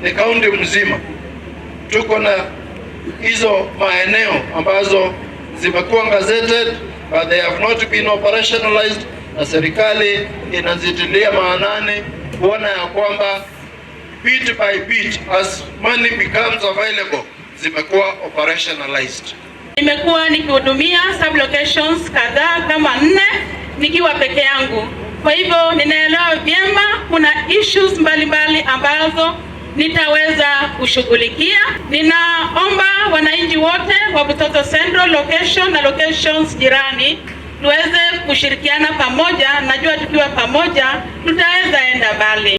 Ni kaunti mzima tuko na hizo maeneo ambazo zimekuwa gazetted but they have not been operationalized, na serikali inazitilia maanani kuona ya kwamba bit by bit as money becomes available zimekuwa operationalized. Nimekuwa nikihudumia sub locations kadhaa kama nne nikiwa peke yangu. Kwa hivyo ninaelewa vyema kuna issues mbalimbali ambazo nitaweza kushughulikia. Ninaomba wananchi wote wa Butoto Central location na locations jirani tuweze kushirikiana pamoja. Najua tukiwa pamoja tutaweza